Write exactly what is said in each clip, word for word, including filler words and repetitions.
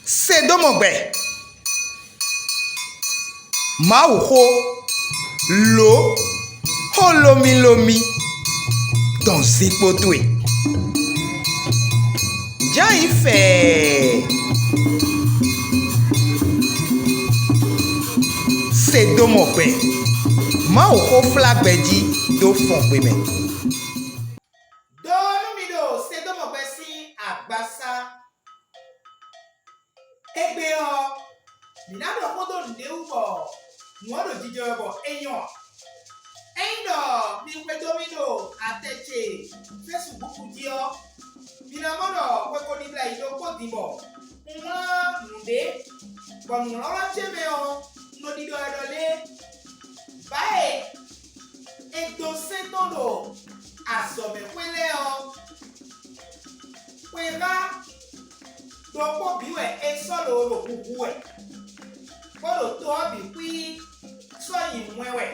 Se dó mɔ gbɛ. Mawuxó, lǒ, xó lómílómí dɔn zinkpo towe. Jǎ nyí fɛɛ. Se dó mɔ gbɛ. Mawuxó flá gbɛ jí dó fɔn xwe mɛ. Dó nú mi ɖo Sedómɔgbɛ sín agbasá. Égbé ɔ́, mǐ ná ɖɔ xó dó nǔɖé wú bɔ nǔ ɔ́ ɖo jijɛ wɛ bɔ é nyɔ́ ǎ. Ényí ɖɔ mi xwedó mì ɖo atɛ ce Facebook jí ɔ́, mi ná mɔ ɖɔ xwe ko ɖibla yi ɖokpó din bɔ un wlán nǔɖé, bɔ nǔwlánwlán ce mɛ ɔ́, un nɔ ɖiɖɔ wɛ ɖɔ lé: Vǎ e è dó sɛ́n tɔn ɖo azɔ̌mɛxwé lɛ́ɛ ɔ́, xwéhá ɖokpó bǐ wɛ è sɔ́ ɖo ɖo huhu wɛ, bó ɖo to ɔ́ bǐ xwíí sɔ́ nyi wɛn wɛ.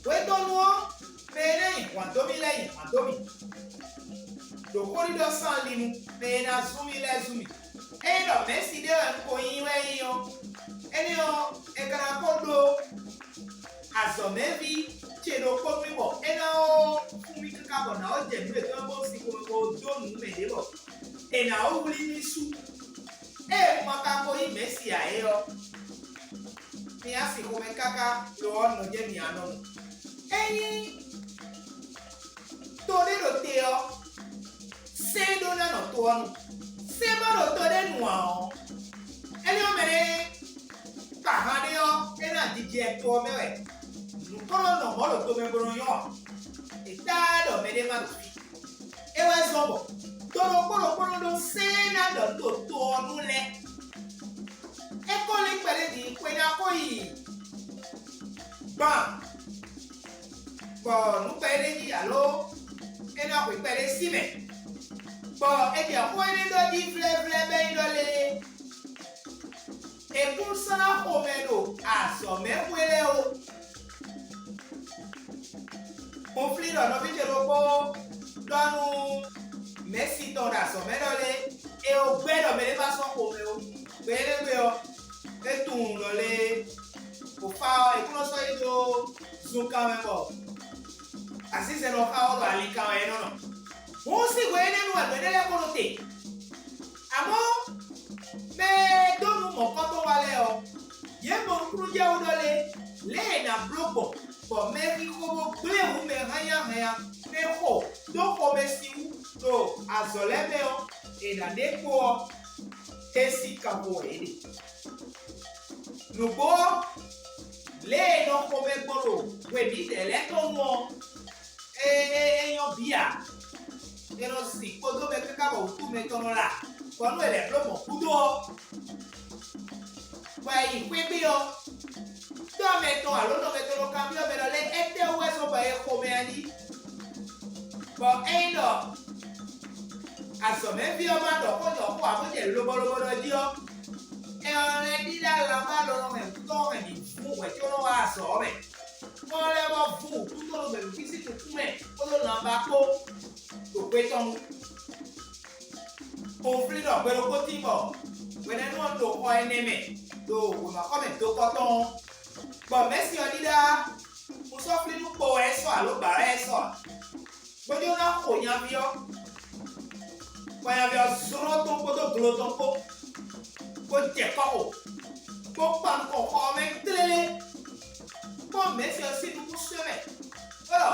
Hwedónu ɔ́, mɛ e ná nyi hwǎn dó mì lɛ́ɛ nyi hwǎn dó mì, ɖo xóɖiɖɔ sín ali nu, mɛ e ná zún mì lɛ́ɛ zún mì. Ényí ɖɔ mɛ̌si ɖé wɛ un ko nyí wɛ nyí ɔ́, énɛ́ ɔ́, è ka ná ko ɖó azɔ̌mɛví ce ɖokpó nú mì bɔ é ná ó fún mì káká bɔ nǎ ó jɛ nǔ yětɔn bó sin xomɛ bó dó nǔ mɛ ɖě bɔ è nǎ ó wlí mì sú. Ée un ma ka ko nyí Mɛ̌si ǎ é ɔ́, mi ná sin xomɛ káká lo ɔ́ nɔ jɛ́n mi ǎ nɔ nu. Ényí to ɖé ɖo te ɔ́, sɛ́n ɖó ná nɔ to ɔ́ nu. Sɛ́n ma ɖo to ɖé nu ǎ ɔ́, énɛ́ ɔ́ mɛ ɖé kpa han ɖé ɔ́, é ná jijɛ to ɔ́ mɛ wɛ. Nǔ kɔn nɔ nɔ mɔ̌ ɖo tomɛ bó nɔ nyɔ́ ǎ. È táá ɖɔ mɛɖé ma ɖo fí. É wɛ zɔ́n bɔ to ɖokpó ɖokpó nɔ ɖó sɛ́n ná ɖɔ to to ɔ́ nu lɛ́ɛ. É kɔn lɛ́ kpɛɖé din xwe ná ko yi gban, bɔ nǔ kpɛ ɖé jí alo é ná xwe kpɛɖé sí mɛ, bɔ è jɛ xó énɛ́ ɖɔ jí vlɛ́vlɛ́ bɔ é nyí ɖɔ lé: È kún slá xomɛ ɖo azɔ̌mɛxwé lɛ́ɛ ó. Un flín ɖɔ nɔví ce ɖokpó ɖɔ nú mɛ̌si tɔn ɖo azɔ̌ mɛ ɖɔ lé, è ko gbɛ́ ɖɔ mɛɖé ma sɔ́ xomɛ ó. Gbe énɛ́ gbe ɔ́, é tunwun ɖɔ lé, bǒ fá ɔ́, è kún nɔ sɔ́ yi dó zunkan mɛ bɔ azǐnzɛn nɔ xá ɔ́ ɖo ali kan wɛ é nɔ nɔ. Hǔn sín hwe énɛ́ nu wɛ nǔ énɛ́ lɛ́ɛ ko nɔ te. Amɔ̌, mɛ e dó nǔ mɔ̌kɔ́tɔn wa lɛ́ɛ ɔ́, yě mɔ nukúnnú jɛ wú ɖɔ lé, lě e è nǎ bló gbɔn, bɔ mɛ e xixo bó gblé hǔn mɛ hánnyáhánnyá mɛ xo dó xomɛ sin wú ɖo azɔ̌ lɛ́ɛ mɛ ɔ́, è nǎ ɖe kpo ɔ́, é sín kanxo wɛ yě ɖe. Nǔgbó ɔ́, lě e è nɔ xomɛ gbɔn ɖo hwe mǐdɛɛ lɛ́ɛ tɔn nu ɔ́, é é é nyɔ́ bǐ ǎ. È nɔ sin kpódó mɛ káká bɔ wǔtu mɛtɔn nɔ la, bɔ nú è lɛ̌ bló mɔ̌ gúdo ɔ́, bɔ è yi xwé gbe ɔ́, tɔ́ mɛtɔn alo nɔ mɛtɔn nɔ kanbyɔ́ mɛ ɖɔ lé étɛ́ wú wɛ zɔ́n bɔ è xo mɛ ɔ́ jí? Bɔ ényí ɖɔ azɔ̌mɛví ɔ́ ma ɖɔ xó jɔ xó ǎ bó jɛ lobɔlobɔ ɖɔ jí ɔ́, é ɔ́ lɛ́ ɖíɖá lanbá lɔ hɛn tɔ́ hɛn mǐ vú hwɛ̌ có nɔ wá azɔ̌ ɔ́ mɛ. Xó ɔ́ lɛ́ vɔ́ vú wǔtu tɔn ɖo mɛ̌núkí sín nukún mɛ kpódó lanbá kpó ɖo xwé tɔn nu. Xoflíɖɔ hwe ɖokpó tín bɔ hwenɛ́nu ɔ́ ɖo xɔ ɛnɛ mɛ ɖo wěmaxɔmɛ dokɔ tɔn ɔ́, bɔ mɛ̌si ɔ́ ɖíɖá, un sɔ́ flí nú kpo wɛ é sɔ́ alo bǎ wɛ é sɔ́ ǎ. Gbɔjɛ́ ɔ́ ná xo nyaví ɔ́, bɔ nyaví ɔ́ zlɔ́n tɔn kpódó glo tɔn kpó, bó jɛ kɔ́ xo, bó kpa nukɔn xɔ ɔ́ mɛ tlélé, kpɔ́n mɛ̌si ɔ́ sín nukún sɛ́n mɛ, bó ɖɔ: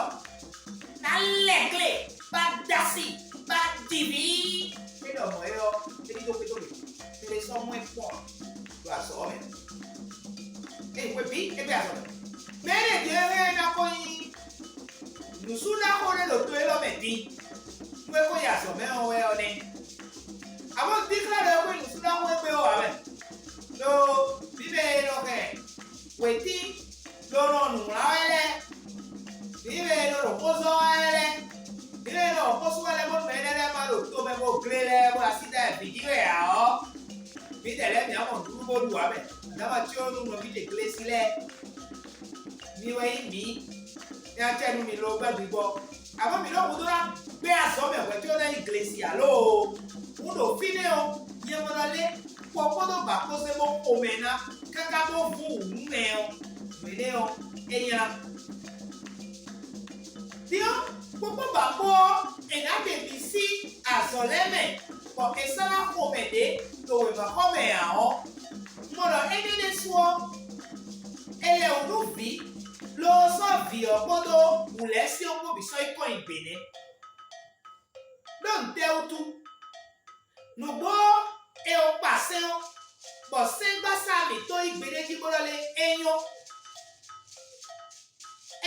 Ná lɛ glé, bá dó asi, bá ji vǐ. É ɖɔ mɔ̌ é ɔ́, é ɖidó xwé dó mì, é lɛ́ sɔ́ mɔ ɛ kpɔ́n ɖo azɔ̌ ɔ́ mɛ. Ée hwe bǐ é gbé azɔ̌ mɛ. Mɛ énɛ́ din e hɛn ná ko nyí nǔsúɖaxó ɖé ɖo to élɔ́ mɛ din, nú é ko yi azɔ̌ mɛ ɔ́ wɛ ɔ́ nɛ́. Amɔ̌, díxlɛ́ ɖɔ é ko nyí nǔsúɖaxó égbé ó ǎ wɛ. Lo, vǐ mɛ e nɔ hɛn wětín lo nɔ nǔ wlán wɛ lɛ́ɛ, vǐ mɛ e nɔ ɖo xó zɔ́n wɛ lɛ́ɛ, vǐ mɛ e nɔ ɖo xó sú wɛ lɛ́ɛ bónú mɛ énɛ́ lɛ́ɛ ma ɖo to mɛ bó glé lɛ́ɛ bó así da wɛ vǐ jí wɛ ǎ ɔ́, mǐdɛɛ lɛ́ɛ mǐ ná mɔ nǔɖuɖu bó ɖu ǎ mɛ. Nǎ ma cyɔ́ nú nɔví ce Glesi lɛ́ɛ, mi wɛ nyí mǐ. É ná cɛ nú mi lo gbɛ́ gbigbɔ. Amɔ̌ mǐ ɖo hudó ná gbé azɔ̌ mɛ hwɛ̌ có ná nyí Glesi alo? Hǔn ɖo fínɛ́ ɔ́, nyɛ mɔ ɖɔ lé kpɔkpɔ́ nɔ ba kpɔ́ zé bó xo mɛ ná káká bó vú wǔ nú mɛ ɔ́, nǔ énɛ́ ɔ́, é nylá. Din ɔ́, kpɔkpɔ́ ba kpɔ́ ɔ́, è nǎ ɖe mǐ sín azɔ̌ lɛ́ɛ mɛ, bɔ è sɔ́ ná xo mɛ ɖě ɖo wěmaxɔmɛ ǎ ɔ́, un mɔ ɖɔ énɛ́ ɖésú ɔ́, è lɛ wǔ nú vǐ, lo ɔ́ sɔ́ vǐ ɔ́ kpódó wǔlɛ́sin ɔ́ kpó bǐ sɔ́ yi kɔn nyi gbě nɛ́. Ɖó nǔtɛ́ wútu? Nǔgbó ɔ́, è wǒ kpa sɛ́n ɔ́, bɔ sɛ́ngbasá mǐtɔn yí gbeɖé jí bó ɖɔ lé é nyɔ́.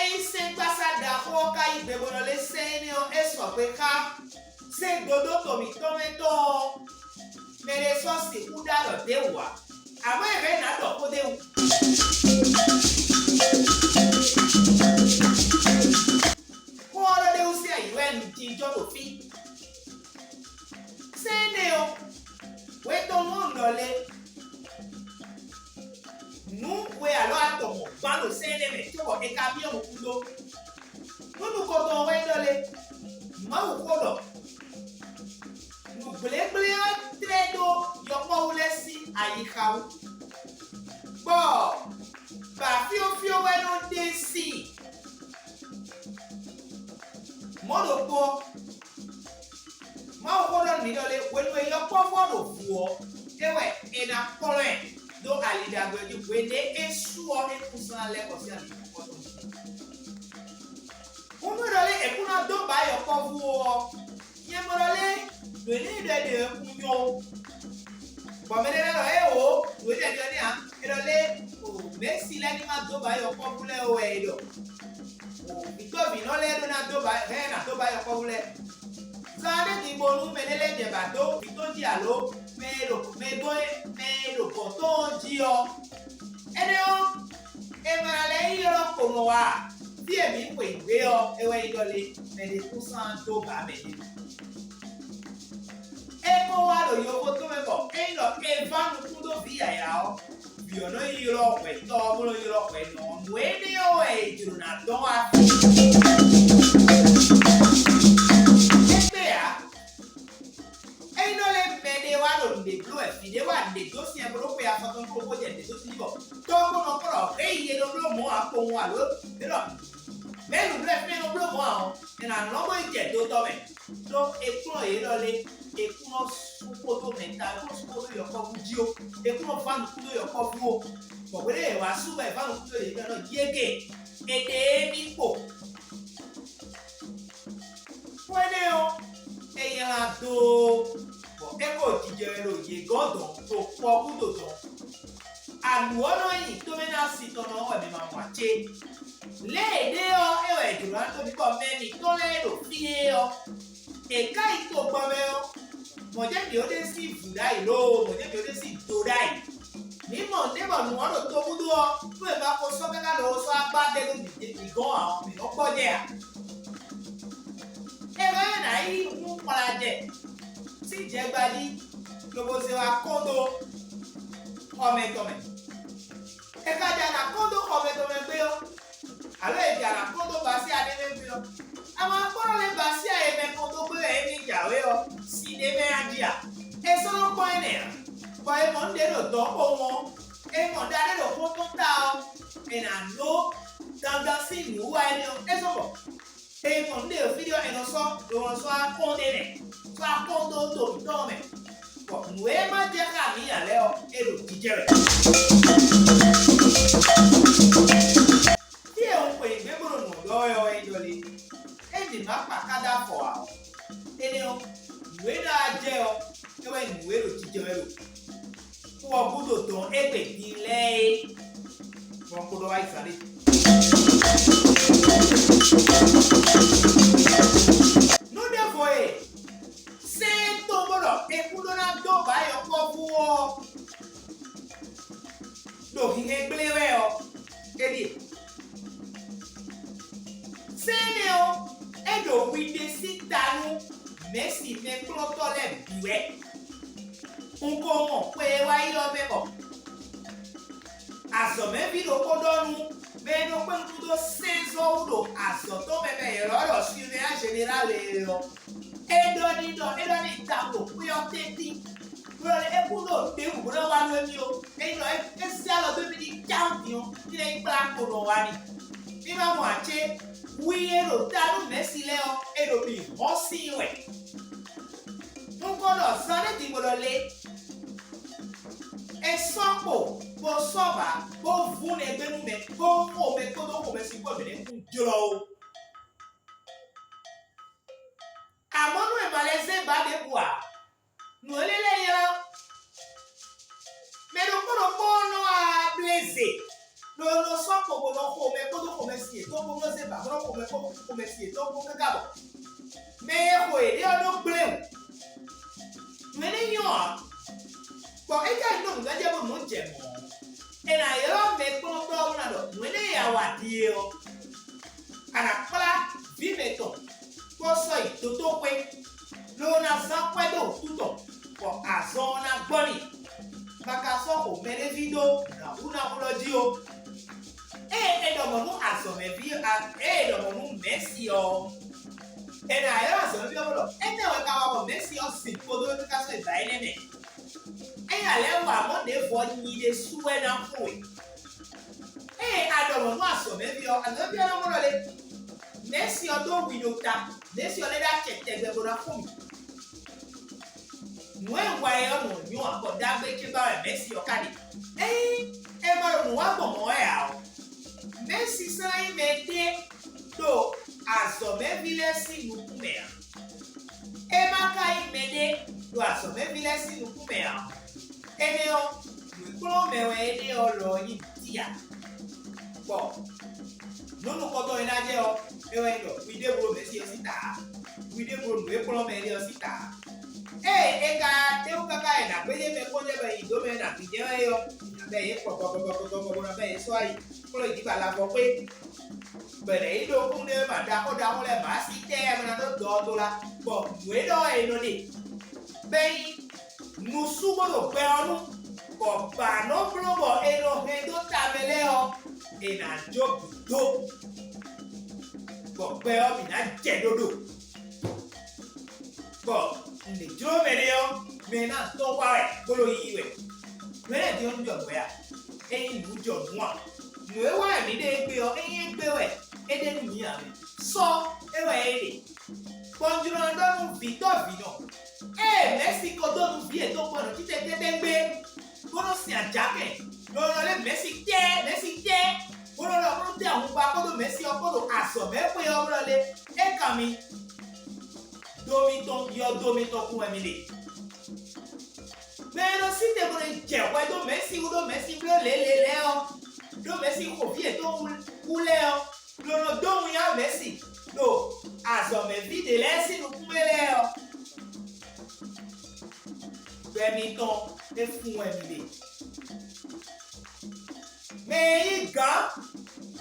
Ényí sɛ́ngbasá ɖaxó ɔ́ ka yí gbe bó ɖɔ lé sɛ́n énɛ́ ɔ́, é sɔgbe xá sɛ́n dodó to mǐtɔn mɛ tɔn ɔ́, mɛ ɖé sɔ́ sixú ɖó alɔ d'é wú ǎ. Amɔ̌ è hɛn nǎ ɖɔ xó d'é wú. Xó ɔ́ ɖɔ ɖ'é wú sín ayǐ wɛ un jínjɔ́n ɖo fí. Sɛ́n énɛ́ ɔ́, hwetɔ́nu ɔ́ ɖɔ lé nǔ we alɔ atɔn mɔ gbǎn ɖo sɛ́n énɛ́ mɛ cóbɔ è ka byɔ́ nukún dó. Nú nukɔntɔn ɔ́ wɛ ɖɔ lé Mawu xó ɖɔ nǔgblégbléá tlɛ́ ɖó yɔkpɔ́vú lɛ́ɛ sín ayixa wú, bɔ bǎ fyɔ́fyɔ́ wɛ nɔ ɖe síin. Mɔ̌ ɖokpó ɔ́, Mawu xó ɖɔ nú mǐ ɖɔ lé hwenu e yɔkpɔ́vú ɔ́ ɖo vǔ ɔ́, é wɛ è nǎ kplɔ́n ɛ dó ali ɖagbe ɔ́ jí hwenu e é su ɔ́, é kún sɔ́ ná lɛ́ kɔ sín ali tɔn jí. Húnú ɖɔ lé è kún ná dó ba yɔkpɔ́vú ɔ́, nyɛ mɔ ɖɔ lé nǔ énɛ́ ɖɔ è ɖe ɔ́ kún nyɔ́ ó. Bɔ mɛ ɖé lɛ́ɛ ɖɔ éeǒ, nǔ énɛ́ ɖɔ ní ǎ. È ɖɔ lé o Mɛ̌si lɛ́ɛ ní ma dó ba yɔkpɔ́vú lɛ́ɛ ó wɛ è ɖɔ. O vǐtɔ́vǐnɔ lɛ́ɛ ɖó ná dó ba hɛn ná dó ba yɔkpɔ́vú lɛ́ɛ. Zán ɖé din bónú mɛ ɖé lɛ́ɛ jɛ ba dó vǐ tɔn jí alo mɛ e ɖo mɛ gɔ́n mɛ e ɖo gɔ̌n tɔn ɔ́ jí ɔ́, énɛ́ ɔ́, è ma lɛ́ yi ylɔ́ kponɔ wá ǎ. Fí e mǐ xweyǐgbe ɔ́, é wɛ nyí ɖɔ lé mɛ ɖě kún sán dó ba mɛ ɖé. É kó wá ɖo yovo tɔn mɛ bɔ ényí ɖɔ è ván nukún dó vǐ yǎyá ɔ́, vǐ ɔ́ nɔ yi ylɔ́ hwɛtɔ́ ɔ́, bó nɔ ylɔ́ hwɛnɔ ɔ́. Nǔ énɛ́ ɔ́ wɛ è jlǒ ná dɔn wá fí. É kpé ǎ. Ényí nɔ lɛ́ mɛ ɖé wá ɖo nǔɖé bló wɛ, vǐ ɖé wá nǔɖé dó sin ɛ bó ɖó xwe afɔ tɔn kpó bó jɛ nǔɖé dó sin jí bɔ tɔ́gbónɔ kpó ɖɔ hě yi e nɔ bló mɔ̌ ǎ kpowun alo é ɖɔ mɛ nǔ bló wɛ fí e nɔ bló mɔ̌ ǎ ɔ́, è nǎ lɔn bó yi jɛ dotɔ mɛ. Ɖó è kplɔ́n yě ɖɔ lé è kún nɔ sú xó dó mɛ ta, è kún nɔ sú xó dó yɔkpɔ́vú jí ó, è kún nɔ ván nukún dó yɔkpɔ́vú ó. Bɔ hweɖée è wǎ sú bɔ è ván nukún dó yě ɖɔ yěge, è ɖe émí kpo. Xó énɛ́ ɔ́, é nylá doo, bɔ é ko jijɛ wɛ ɖo yě gɔ́ dɔn ɖo kpɔ gúdo dɔn. Anǔ ɔ́ nɔ nyi tomɛ́nɔ́ asi tɔn nɔ wɛ mi ma mɔ ǎ cé? Lě e é ɖe ɔ́, é wɛ è jlǒ ná dó mǐ bɔ mɛ mǐtɔn lɛ́ɛ e ɖo fí é ɔ́, è ká yi togbɔ mɛ ɔ́, mɔ̌ jɛ́n mǐ ó ɖe sín vǔ ɖ'ayǐ loo, mɔ̌ jɛ́n mǐ ó ɖe sín do ɖ'ayǐ. Mǐ mɔ nǔɖé bɔ nǔ ɔ́ ɖo togúdo ɔ́, nú è ma ko sɔ́ káká ɖo sɔ́ akpá ɖé nú mǐ gɔ́n ǎ ɔ́, mǐ nɔ́ gbɔjɛ́ ǎ. È hɛn ɔ́, è nǎ yi hú kplajɛ sín jɛgba jí, lobo zé wá kɔn dó xɔmɛ tɔn mɛ. È ka jɛ nǎ kɔn dó xɔmɛ tɔn mɛ gbé ɔ́, alo è jɛ nǎ kɔn dó basyá ɖé mɛ gbé ɔ́, ama kpɔ́nɔ lɛ́ɛ basyá e mɛ kɔn dó gbé wɛ émí jǎwe ɔ́, sin ɖé mɛ a jí a? È sɔ́ nɔ kpɔ́n énɛ́ ǎ, bɔ è mɔ nǔɖé ɖo dɔ̌n kpowun ɔ́, è mɔ ɖa ɖé ɖo xɔ́ntɔn ta ɔ́, è nǎ ɖó dandan sín nǔwiwa énɛ́ ɔ́, é zɔ́n bɔ è mɔ nǔɖé ɖo fí ɖé ɔ́, è nɔ sɔ́, è nɔ sɔ́ akɔ́n ɖé mɛ, sɔ́ akɔ́n dó to mǐtɔn mɛ. Bɔ nǔ e ma jɛ xá mǐ ǎ lɛ́ɛ ɔ́, é ɖo jijɛ wɛ. Fí e un xwe gbé bó ɖo nǔ ɔ́ ɖɔ wɛ ɔ́, é ɖɔ lé: Ényí mǐ ma kpa ká dó afɔ ǎ ɔ́, énɛ́ ɔ́, nǔ e ná wá jɛ ɔ́, é wɛ nyí nǔ e ɖo jijɛ wɛ ɖo kú ɔ́ gúdo dɔn égbé din lɛ́ɛ é. Gbɔn kpo ɖɔ wá yi zǎn ɖé. Nú ɖěvo e sɛ́n tɔn bó ɖɔ è kún ɖó ná dó ba yɔkpɔ́vú ɔ́ ɖo hinhɛn gblé wɛ ɔ́, é ɖíe. Sɛ́n énɛ́ ɔ́, é ɖo wi ɖe sín ta nú mɛ̌si mɛkplɔ́ntɔ́ lɛ́ɛ bǐ wɛ. Un ko mɔ xwe e wá yi ɔ́ mɛ bɔ azɔ̌mɛví ɖokpó ɖɔ nú mɛ e nɔ kpé nukún dó sɛ́nzɔ́ wú ɖo azɔ̌ tɔn mɛ mɛ è ylɔ́ ɖɔ surveillant général é ɔ́, É ɖɔ n'i ɖɔ é ɖɔ n'i da ɖo xwé ɔ́ tɛ́ntin, bó ɖɔ é kún ɖo ɖěbǔ bó ná wá nú émí ó. É nyí ɖɔ é zé alɔ dó émí ní cáwú din ɔ́, ní lɛ́ yi kplá kpo nɔ wá n'i. Mí ma mɔ ǎ cé? Wi e ɖo ta nú mɛ̌si lɛ́ɛ ɔ́, è ɖo bǐ hɔ́n sín wɛ. Un ko ɖɔ zan ɖé din bó ɖɔ lé, è sɔ́ kpo, bó sɔ́ bǎ, bó vún nɛgbé nú mɛ, bó xo mɛ kpódó xomɛsin kpó mǐ ní kún jlɔ́ ó. Amɔ̌ nú è ma lɛ́ zé bǎ ɖěbǔ ǎ, nǔ énɛ́ lɛ́ɛ ylɔ́. Mɛ ɖokpó ɖokpó nɔ wá blé zě, ɖo nɔ sɔ́ kpo bó nɔ xo mɛ kpódó xomɛsin yětɔn kpó nɔ zé bǎ bó nɔ xo mɛ kpódó xomɛsin yětɔn kpó káká bɔ mɛ e xo yěɖée ɔ́ nɔ gblé wǔ. Nǔ énɛ́ nyɔ́ ǎ, bɔ é ka nyí ɖɔ nǔ ná jɛ bó nǔ jɛ mɔ̌ ɔ́, è nǎ ylɔ́ mɛ kplɔ́nkplɔ́n ɔ́ bó ná ɖɔ nǔ énɛ́ e a wa din é ɔ́, a nǎ kplá vǐ mɛtɔn bó sɔ́ yi dotóxwé, ló ná zán kwɛ́ dó wǔtu tɔn, bɔ azɔn ɔ́ ná gbɔ n'i. Ma ka sɔ́ xo mɛɖéví ɖó nǎhúnnáhú lɔ jí ó. Ée è ɖɔ mɔ̌ nú azɔ̌mɛví ée è ɖɔ mɔ̌ nú Mɛ̌si ɔ́, è nǎ ylɔ́ azɔ̌mɛví ɔ́ bó ɖɔ étɛ́ wɛ ka wa bɔ Mɛ̌si ɔ́ sin kpódó é ká sɔ́ yi ba énɛ́ mɛ? Ényí a lɛ́ wa mɔ̌ ɖěvo ɔ́, nyi ɖésú wɛ ná xo we. Ée a ɖɔ mɔ̌ nú azɔ̌mɛví ɔ́, azɔ̌mɛví ɔ́ ná mɔ ɖɔ lé? Mɛ̌si ɔ́ dó wi ɖo ta, Mɛ̌si ɔ́ lɛ́ ɖó acɛ tɛgbɛ bó ná xo mì. Nǔ e un wa é ɔ́ nɔ nyɔ́ akɔ ɖagbe ce ba wɛ Mɛ̌si ɔ́ ka ɖe. Ényí è ma ɖo nǔ wa gbɔn mɔ̌ wɛ ǎ ɔ́, Mɛ̌si sɔ́ ná nyí mɛɖé ɖo azɔ̌mɛví lɛ́ɛ sín nukún mɛ ǎ. É ma ka nyí mɛɖé ɖo azɔ̌mɛví lɛ́ɛ sín nukún mɛ ǎ ɔ́, énɛ́ ɔ́, nǔ e kplɔ́n mɛ wɛ é ɖe ɔ́ lɔ ɔ́ nyí nǔtí ǎ. Bɔ nǔ nukɔntɔn e ná jɛ ɔ́, é wɛ nyí ɖɔ hwi ɖěvo ɖo Mɛ̌si ɔ́ sín ta ǎ, hwi ɖěvo ɖo nǔ e kplɔ́n mɛ énɛ́ ɔ́ sín ta ǎ. Ée é ka ɖ'é wú káká e nǎ gbéjé mɛ kpɔ́n jɛ bɔ è nyi dǒ mɛ e nǎ gbéjé ɔ́ é ɔ́, è nǎ bɛ́ yě kpɔgbɔgbɔgbɔgbɔ bó ná bɛ́ yě sɔ́ wá yi kplɔ́n yi jí bɔ alafɔ xwé, bɔ è nǎ yi ɖó kúnɖéwéma ɖaxó ɖaxó lɛ́ɛ mǎ sí tɛ́ bó ná ɖó dɔ ɔ́ dó lá, bɔ nǔ e ɖɔ wɛ è nɔ ɖe bɔ é nyí nǔsúnnu ɖo gbɛ ɔ́ nu, bɔ bǎ nɔ bló bɔ è nɔ hɛn dó tamɛ lɛ́ɛ ɔ́, è nǎ jó bǐ dó, bɔ gbɛ ɔ́ bǐ ná jɛ ɖóɖo, bɔ nǔ jló mɛ ɖé ɔ́, mɛ ná tɔ́n wá wɛ bó ɖo yiyi wɛ. Mɛ lɛ́ɛ din ɔ́, nú jɔ nǔ wɛ a? É nyí nǔ jɔ nǔ a? Nǔ e wa wɛ mǐ ɖe égbé ɔ́, ényí égbé wɛ é ɖe nú mǐ ǎ mɛ, sɔ́ é wɛ é ɖe. Bɔ un jló ná ɖɔ nú vǐtɔ́ vǐnɔ, ée Mɛ̌si ko dó nú vǐ yětɔn kpɔ́n nɔ títɛn kɛ́tɛ́ gbé, bó nɔ́ sin ajakɛn, lobo nɔ lɛ́ Mɛ̌si tɛ́, Mɛ̌si tɛ́, bó nɔ́ ɖɔ bó nɔ́ tɛ́ ahungbá kpódó Mɛ̌si ɔ́ kpó ɖo azɔ̌mɛxwé ɔ́, bó nɔ́ lé é kan mi. Do mitɔn, yɔdo mitɔn kún wɛ mi ɖe. Mɛ e nɔ sí te bó nɔ jɛ hwɛ dó Mɛ̌si wú ɖó Mɛ̌si bló lě lě lɛ́ɛ ɔ́, ɖó Mɛ̌si xo vǐ yětɔn wú lɛ́ɛ ɔ́, ló nɔ dó winnyá Mɛ̌si ɖo azɔ̌mɛví ɖě lɛ́ɛ sín nukún mɛ lɛ́ɛ ɔ́, gbɛ mitɔn é fún wɛ mi ɖe. Mɛ e nyí gǎn,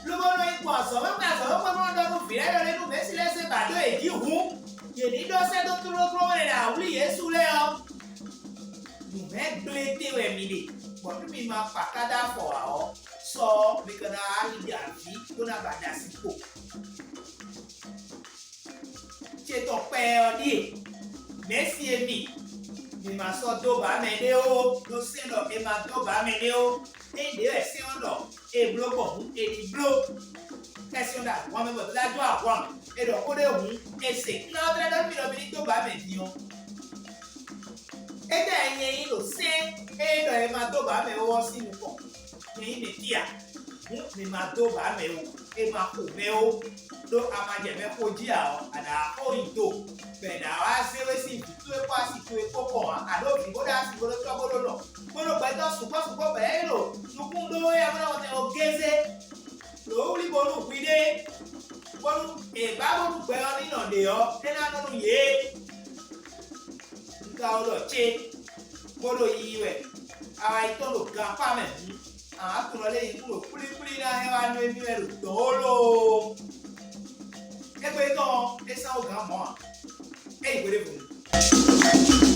lobo nɔ yi gbɔn azɔ̌mɛxwé azɔ̌mɛxwé bó nɔ ɖɔ nú vǐ lɛ́ɛ ɖɔ lé nú Mɛ̌si lɛ́ɛ zé ba dó yě jí hǔn, yě ní ɖɔ sɛ́ dó tlóló mɛ ɖo awlí Jezu lɛ́ɛ ɔ́, nǔ hɛn gblé tɛ́ wɛ mi ɖe, bɔ nú mi ma kpa ká dó afɔ ǎ ɔ́, sɔ ɔ́, mi ka ná wá yi ɖe avǐ bó ná ba ɖa asi kpo. Ce tɔn kpɛ ɔ́ ɖíe: Mɛ̌si e mi, mi ma sɔ́ dó bǎ mɛ ɖé ó, ɖó sɛ́n ɖɔ è ma dó bǎ mɛ ɖé ó. Ényí ɖě wɛ sɛ́n ɔ́ ɖɔ è bló gbɔn hǔn, è ní bló. Xɛsi ɔ́ ɖo ahwan mɛ bɔ è ná jó ahwan, è ɖɔ xó ɖé hǔn, è se. Un ná wá blɛ́ ɖɔ nú mi ɖɔ mi ní dó bǎ mɛ din ɔ́. Étɛ́ nyɛ nyí ɖo sɛ́n e ɖɔ è ma dó bǎ mɛ ó ɔ́ sín nukɔn? Nyɛ nyí Mɛ̌sia, hǔn mi ma dó bǎ mɛ ó, è ma xo mɛ ó, ɖó a ma jɛ mɛ xo jí ǎ ɔ́, a nǎ xo nyi do, bɔ è nǎ wá zé we sín vǐ towe kpó asi towe kpó kɔn ǎ, a ɖǒ vǐ bó ɖó asi bó ɖó tɔ́ bó ɖó nɔ, bó ɖó gbɛtɔ́ sukpɔ́ sukpɔ́ bɔ é ɖo nukún ɖó wɛ ɔ́, bó ná wɔtɛn ɔ́ gézé, ɖǒ wlí bónú hwiɖée, bónú è bá bónú gbɛ ɔ́ ní nɔ ɖě ɔ́, é ná nɔ nú yě. Un ka wɛ ɖɔ ce, bó ɖo yiyi wɛ, a wá yi tɔ́n ɖo gankpá mɛ hǔn, a nǎ tunwun ɖɔ lě nyí kún ɖo kplíkplí ná hɛn wá nú émí wɛ ɖo dɔ̌n ó loo. Égbé tɔn ɔ́, é sán wú gǎn mɔ̌ ǎ. É yi hweɖěbǔnu.